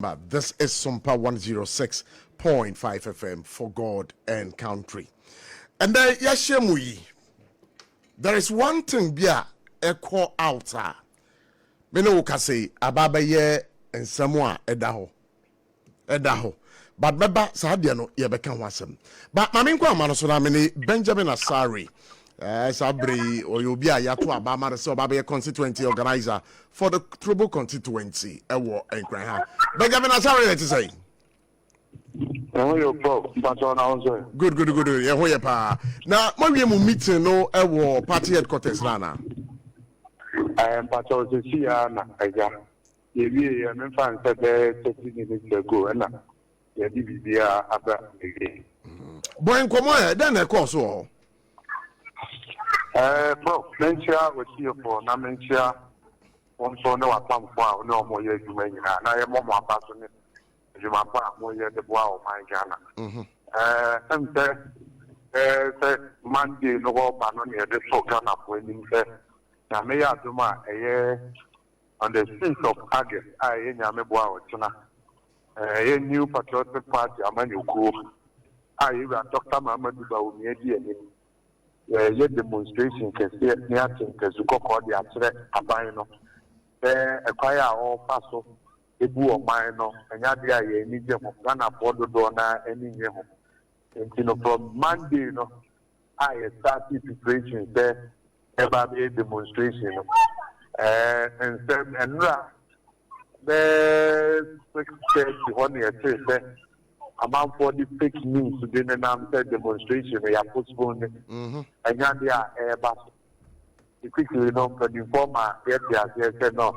But this is Sompa 106.5 FM for God and country. And then yɛahyɛ mu yi, there is one thing bi a ɛkɔ out a me ne wo kasa yi aba bɛyɛ nsɛm a ɛda hɔ ɛda hɔ, but bɛba saa deɛ no, yɛbɛka ho asɛm. But maame nkɔ ama no so na me ne Benjamin Asare. Saa bere yi ɔyɛ obi a yɛato aba ama no sɛ ɔba bɛyɛ constituency organizer for the Trobu constituency ɛwɔ Nkran ha. Benjamin Asare, yɛ te sɛ? Ɛho yɛ, Prof. Mpatɔ na ho sɛ? Good, yɛho yɛ paa. Na moawie mu meeting no ɛwɔ party headquarters na ana? Ɛɛ, mpatɔ sisi ya na ɛgya yɛwie yɛ, memfa nsɛ bɛyɛ 30 minutes ago ɛna yɛde biribiara aba ewie. Bɔn nkɔmmɔ ɛ, dɛn na ɛkɔɔ so wɔ hɔ? Ɛɛ, Prof, menkyia wɔtiefoɔ na menkyia wɔn nso ne w'apamfoɔ a ne wɔn yɛ adwuma nyinaa na yɛmmɔ mo aba so ne adwuma pa a moyɛ de boa ɔman Ghana. Ɛm sɛ sɛ Monday no wɔba no ne yɛde to Ghanafoɔ anim sɛ Nyame yɛ adom a, ɛyɛ on the 6th of August a ɛyɛ Nyame boa a ɔkyena, ɛyɛ New Patriotic Party amanyɔkuo a yɛwura Dr. Mahamudu Bawumia di anim, yɛyɛ demonstration kɛseɛ ne ate ntasu kɔkɔɔ de akyerɛ aban no sɛ ɛkwan a ɔrefa so ebu ɔman no, ɛnyɛ adeɛ a yɛn ani gye ho, Ghanafoɔ dodoɔ naa ani nye ho. Nti no, from Monday no a yɛ start preparation sɛ ɛba bɛyɛ demonstration no, nsɛm nnura bɛɛ 6:30 hɔ ne yɛtee sɛ amanfoɔ de fake news de nenam sɛ demonstration no yɛ postpone ne ɛnyɛ adeɛ a ɛreba so. Quickly no, mpanimfoɔ ma yɛte aseɛ sɛ no,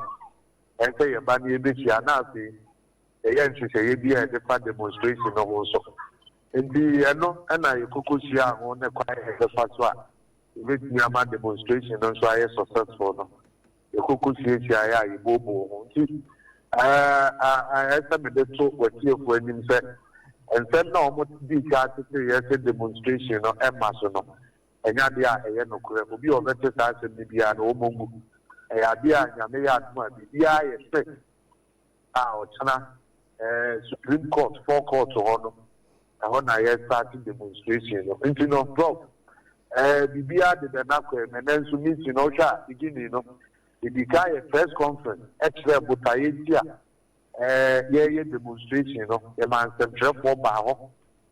ɛsɛ yɛba ne yɛbɛhyia na afei yɛyɛ nhyehyɛeɛ bi a yɛde fa demonstration no ho nso. Nti ɛno ɛna yɛkoko hyia ho ne kwan a yɛbɛfa so a yɛbɛtumi ama demonstration no nso ayɛ successful no. Yɛkoko hyiahyia yɛ a yɛbooboo ho. Nti ɛɛ ɛsɛ mede to wɔtiefoɔ anim sɛ nsɛm na wɔn di ka tete yɛ sɛ demonstration no ɛma so no, ɛnyɛ adeɛ a ɛyɛ nokorɛ. Obi a ɔbɛte saa asɛm no biara no, wɔn ngu. Ɛyɛ adeɛ a Nyame yɛ adom a biribiara yɛ sɛ a ɔkyena Supreme Court four court hɔ no, ɛhɔ na yɛ start demonstration no. Nti no, Prof, biribiara de dɛ n'akɔ. Ɛmɛ nso meeting no, ɔhwɛ a beginning no, edi ka yɛ press conference ɛkyerɛ botaeɛ ti a yɛyɛ demonstration no. Yɛma nsɛmtwerɛfoɔ baa hɔ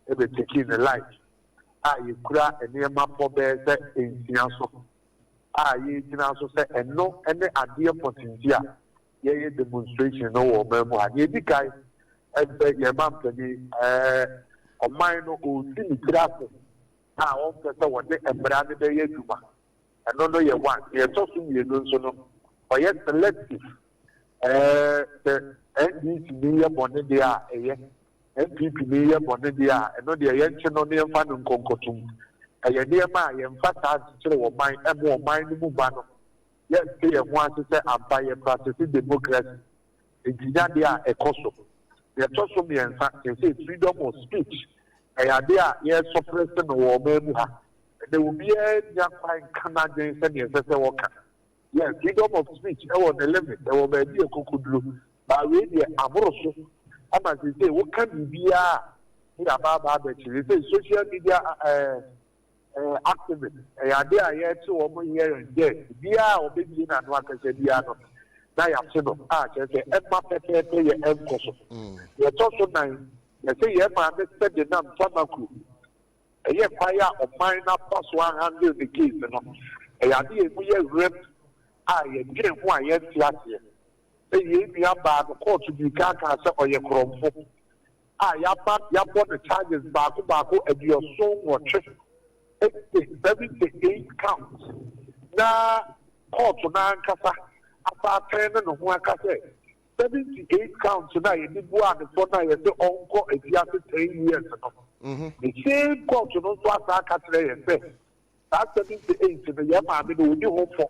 ɛbɛ take ne live a yɛkura nneɛma pɔ bɛyɛ sɛ 6 so a yɛgyina so sɛ ɛno ne adeɛ pɔtenti a yɛyɛ demonstration no wɔ ɔman mu ha. Deɛ edi kan ɛsɛ yɛn ma mpanin ɔman no ɔresi ne tiri ase a ɔmpɛ sɛ wɔde mmara no bɛyɛ adwuma. Ɛno no yɛ one. Deɛ ɛtɔ so mmienu nso no, ɔyɛ selective. Sɛ NDC ni yɛ bɔne deɛ a, ɛyɛ NPP ni yɛ bɔne deɛ a, ɛno deɛ yɛnkye no ne yɛmfa no nkɔnkɔtum. Ɛyɛ nneɛma a yɛmfa saa nkyekyere ɔman ɛmo ɔman no mu ba no, yɛnte yɛn ho ase sɛ ampa yɛ practice democracy. Nti nyadeɛ a ɛkɔ so. Deɛ ɛtɔ so mmiɛnsa, kyerɛ freedom of speech, ɛyɛ adeɛ a yɛre suppress no wɔ ɔman mu ha. Ɛnna obiara nya kwan nka n'adwene sɛdeɛ ɛsɛ sɛ wɔka. Yes, freedom of speech ɛwɔ ne limit, ɛwɔ baabi a ɛkɔkɔduro. Baawei deɛ, aboro so ama sese woka biribiara ne yɛabaabaa abɛkyerɛ sɛ social media ɛɛ ɛɛ activist, ɛyɛ adeɛ a yɛte wɔn here and there. Biara a ɔbɛbie n'ano akasa biara no na yɛate no a, kyerɛ sɛ ɛma pɛpɛɛpɛ yɛ ɛnkɔ so. Yɛtɔ so nan, yɛsɛ yɛn maame sɛ de nam Tamaklo, ɛyɛ kwan a ɔman n'afa so a handle the case no, ɛyɛ ade yɛ mu yɛ rep a yɛdwen ho a yɛnte aseɛ sɛ yɛn nua baa no, court bi kaakaa sɛ ɔyɛ korɔmfo a yaba yabɔ no charges baako baako 78, 78 counts, na court n'ankasa asa atɛn ne ne ho aka sɛ 78 counts na yɛde bu anefo na yɛsɛ ɔnkɔ efiase 10 years no, the same court no nso asa aka kyerɛ yɛn sɛ saa 78 no, yɛn maame no odi ho fɔ.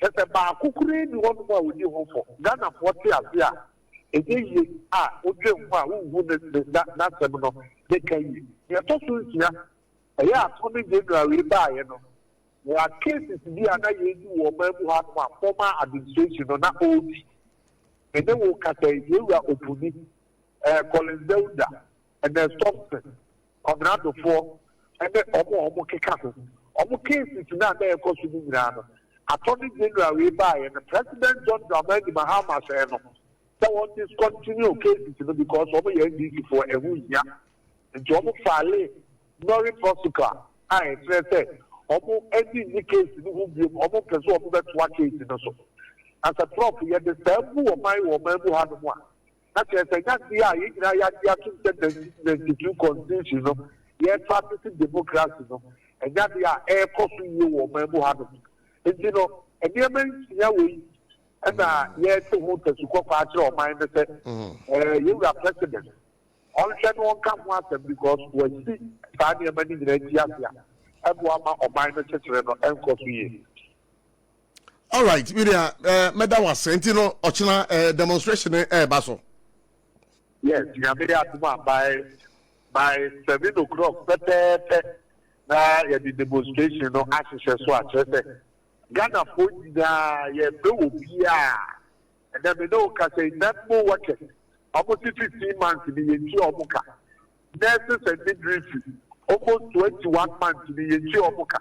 Kyɛ baako koraa ni hɔnom a odi ho fɔ. Ghanafoɔ te ase a ɛnyɛ yie a wodwe ho a wohu ne ne na n'asɛm no ne ka yie. Deɛ ɛtɔ so 6, ɛyɛ Attorney General wei baayɛ no, there are cases bi a na yɛdi wɔ ɔman mu hanom a former administration no na ɔredi. Me ne wo kasa yi, Yewura Opuni, eh, Collins Dauda, Ernest Thompson, Kwabena Dofoɔ ne wɔn a wɔkeka ho, wɔn cases no a na ɛrekɔ so no nyinaa no, Attorney General wei baeɛ no, President John Dramani Mahama hyɛɛ no sɛ wɔn discontinue cases no because wɔn yɛ NDC foɔ, ɛho nhia. Nti wɔn file nolle prosequi a ɛkyerɛ sɛ wɔn ani nnye case no ho biom, wɔn mpɛ sɛ wɔn bɛtoa case no so. Na sɛ Prof yɛde saa bu ɔman wɔ ɔman mu hanom a, na kyerɛ sɛ ɛnyɛ adeɛ a yɛn nyinaa yɛagye atom sɛ 1992 constitution no yɛ practice democracy no, ɛnyɛ adeɛ a ɛrekɔ so yie wɔ ɔman mu hanom. Nti no, nneɛma nsia wei na yɛrete ho tasukɔkɔ akyerɛ ɔman no sɛ yɛwura president ɔnhwɛ na ɔnka ho asɛm because wasi saa nneɛma no nyinaa ti ase a ɛboa ma ɔman no kyekyere no ɛnkɔ so yie. Alright, Miriam, mɛda wo ase. Nti no, ɔkyena demonstration no ɛreba so. Yes, Nyame yɛ adom a by 7 o'clock pɛpɛɛpɛ na yɛde demonstration no ahyehyɛ so, akyerɛ sɛ Ghanafoɔ nyinaa yɛbrɛ wɔ biaa. Ɛnɛ me ne wo kasa yi, NADMO workers, ɔmo se 15 months ni yɛntua ɔmo ka. Nurses and midwifery, almost 21 months ni yɛntua ɔmo ka.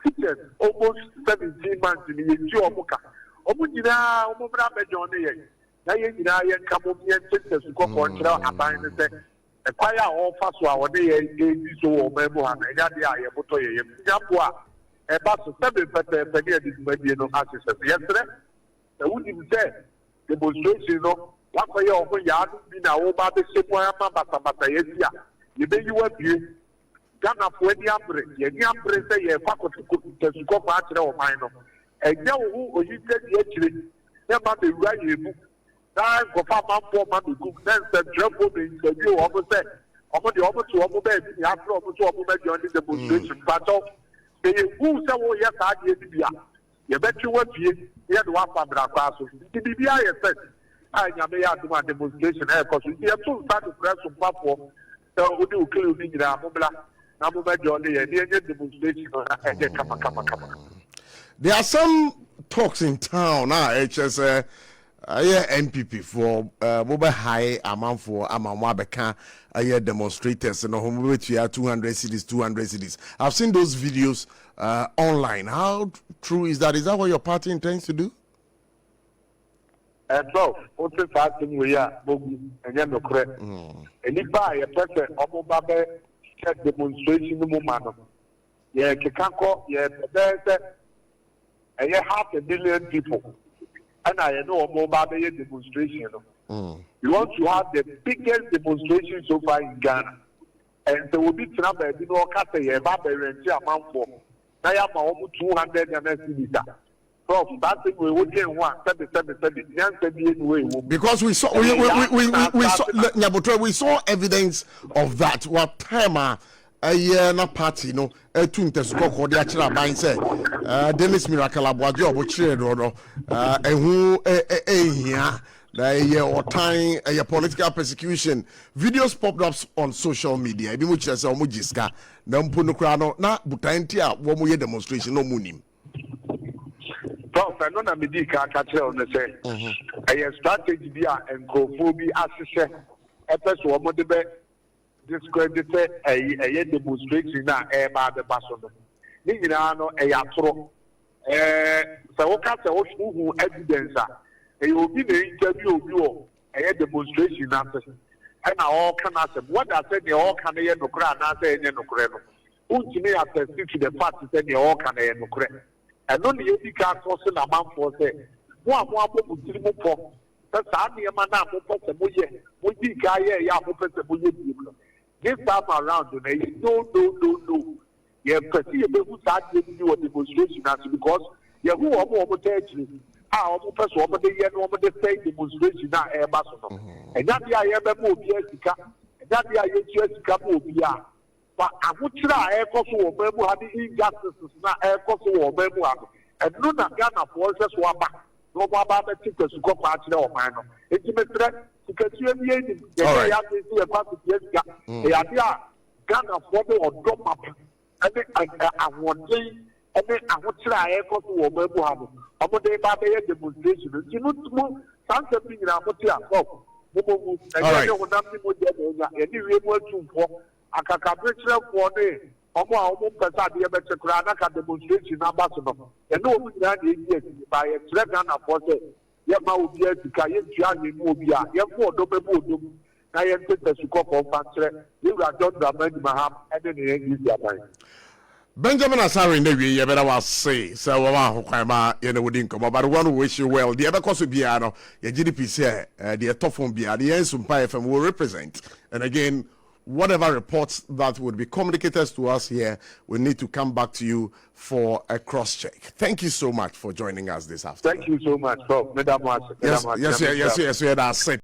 Teachers, almost 17 months ni yɛntua ɔmo ka. Ɔmo nyinaa ɔmo mmra abɛdwɔn ne yɛn na yɛn nyinaa yɛnka mo yɛnte ntɛsu kɔkɔɔ nkyerɛ aban no sɛ ɛkwan a ɔrefa so a ɔne yɛn edi so wɔ ɔman mu ha no, ɛnyɛ adeɛ a yɛbotɔ yɛn yam. Nyambo a ɛba so sɛbe pɛpɛɛpɛ ne yɛde dwumadie no ahyehyɛ so. Yɛsrɛ sɛ wonim sɛ demonstration no wakɔyɛ ɔmo yaa no bi na wɔba abɛhyɛ mu ama basabasa yɛasi a, yɛbɛyi wabie. Ghanafoɔ ani abere, yɛni abere sɛ yɛrekɔ akɔto ntasu kɔkɔɔ akyerɛ ɔman no. Ɛnyɛ wo ho oyi ntɛdi akyire na ɛma bɛwura yɛn mu na nkɔfa amanfoɔ ma bɛgum na nsɛntwerɛfoɔ bɛ interview wɔn sɛ wɔn deɛ wɔn te wɔn baabi ne afrɛ wɔn sɛ wɔn bɛjoin ne demonstration. Mpakyɛw, sɛ yɛhu sɛ wɔreyɛ saa adeɛ no bi a, yɛbɛtwe wabie na yɛde wafa mmara so. Nti biribiara yɛ set a Nyame yɛ adom a demonstration ɛrekɔ so. Nti yɛto nsa de frɛ sompafoɔ sɛ wode wo kilo no nyinaa mommra na mommɛjoin ne yɛn ne yɛnyɛ demonstration no na ɛnyɛ kama kama kama. There are some talks in town a ɛkyerɛ sɛ ɛyɛ NPP foɔ mobɛhae amanfoɔ ama mo abɛka ɛyɛ demonstrators no ho, mobɛtua 200 cedis, 200 cedis. I've seen those videos online. How true is that? Is that what your party intends to do? Ɛdɔf wote saa asɛm wei a bogu, ɛnyɛ nokorɛ. Nnipa a yɛpɛ sɛ ɔmo ba bɛ hyɛ demonstration no mu ma no, yɛkeka kɔ yɛpɛ bɛyɛ sɛ ɛyɛ half a million people ɛna yɛne wɔn ba bɛyɛ demonstration no. We want to have the biggest demonstration so far in Ghana, and sɛ obi tena baabi na ɔka sɛ yɛba abɛrɛnti amanfoɔ na yɛama wɔn 200 Ghana cedis a, Prof, saa asɛm wei wodwen ho a, sɛbi sɛbi sɛbi, nyansa bi enu wɔ ewu. Because we saw Nyabotre, we saw evidence of that. What time a ɛyɛ na party no ɛtu ntɛso kɔkɔɔ de akyerɛ aban sɛ Dennis Miracle Aboagye a ɔbɔkyerɛ no, ɛho ɛhia na ɛyɛ ɔtan, ɛyɛ political persecution. Videos popped up on social media, ebi mu kyerɛ sɛ wɔn gye sika na mpo no koraa no na butan ti a wɔn yɛ demonstration na wɔn nim. Prof, ɛno na medi ka aka kyerɛ wo no sɛ ɛyɛ strategy bi a nkurɔfoɔ bi ahyehyɛ ɛpɛ so wɔn de bɛ discredit ɛyɛ demonstration na ɛreba abɛba so no. Ne nyinaa no ɛyɛ atorɔ. Sɛ woka sɛ wohu evidence a, ɛyɛ obi na interview obi wɔ ɛyɛ demonstration n'ase ɛna ɔreka n'asɛm. Wɔda sɛ nea ɔreka no yɛ nokorɛ anaasɛ ɛnyɛ nokorɛ no, wontumi attest to the fact sɛ nea ɔreka no yɛ nokorɛ. Ɛno ne yɛdi ka akɔ so n'amanfoɔ sɛ mo a mo abɔ mo tiri mu pɔ sɛ saa nneɛma no a mopɛ sɛ moyɛ, modii ka yɛɛyɛ a mopɛ sɛ moyɛ biem no, this time around no ɛyɛ no, no, no, no. Yɛmpɛ sɛ yɛbɛhu saa adeɛ no bi wɔ demonstration ase because yɛhu wɔn a wɔn tɛ akyire a wɔn pɛ so wɔn de yɛ no, wɔn de sɛe demonstration a ɛreba so no. Ɛnyɛ adeɛ a yɛbɛma obiara sika, ɛnyɛ adeɛ a yɛtua sika ma obiara fa. Ahokyere a ɛrekɔ so wɔ ɔman mu ha ne injustices na ɛrekɔ so wɔ ɔman mu ha no, ɛno na Ghanafoɔ hwɛ so aba na wɔn aba abɛte kwasu kɔkɔɔ akyerɛ ɔman no. Nti mesrɛ, sikatua bi anim yɛnyɛ yɛ ase sɛ yɛkɔ asetua sika. Ɛyɛ adeɛ a Ghanafoɔ de ɔdɔ mapa ɛne ahoɔden ɛne ahokyere a ɛrekɔ so wɔ ɔman mu ha no wɔn de ba abɛyɛ demonstration no. Nti no mo Saa nsɛm no nyinaa mote a, Prof, mommɔ ngu. Ɛnyɛ yɛne honam ne mogya na anya, yɛne wiem atumfoɔ, akakaberekyerɛfoɔ ne wɔn a wɔmpɛ sɛ adeɛ bɛkye koraa na ka demonstration no aba so no, yɛne wɔn nyinaa na ɛdi akyi. But yɛkyerɛ Ghanafoɔ sɛ yɛmma obiara sika, yɛntua hwee mma obiara, yɛmfa ɔdɔ mmɛbu ɔdɔ mu na yɛnte tasu kɔkɔɔ mfa nkyerɛ yɛn Wura John Dramani Mahama ne ne NDC aban. Benjamin Asare, na wie yɛbɛda wo ase sɛ wɔma ho kwan ma yɛne wo di nkɔmmɔ, but we want to wish you well. Deɛ ɛbɛkɔ so biara no, yɛgye di pii sɛ deɛ ɛtɔ fam biara no, yɛn Sumpa FM will represent, and again, whatever reports that would be communicated to us here, we need to come back to you for a cross check. Thank you so much for joining us this afternoon. Thank you so much, Prof. Meda mo ase. Yes, that's it.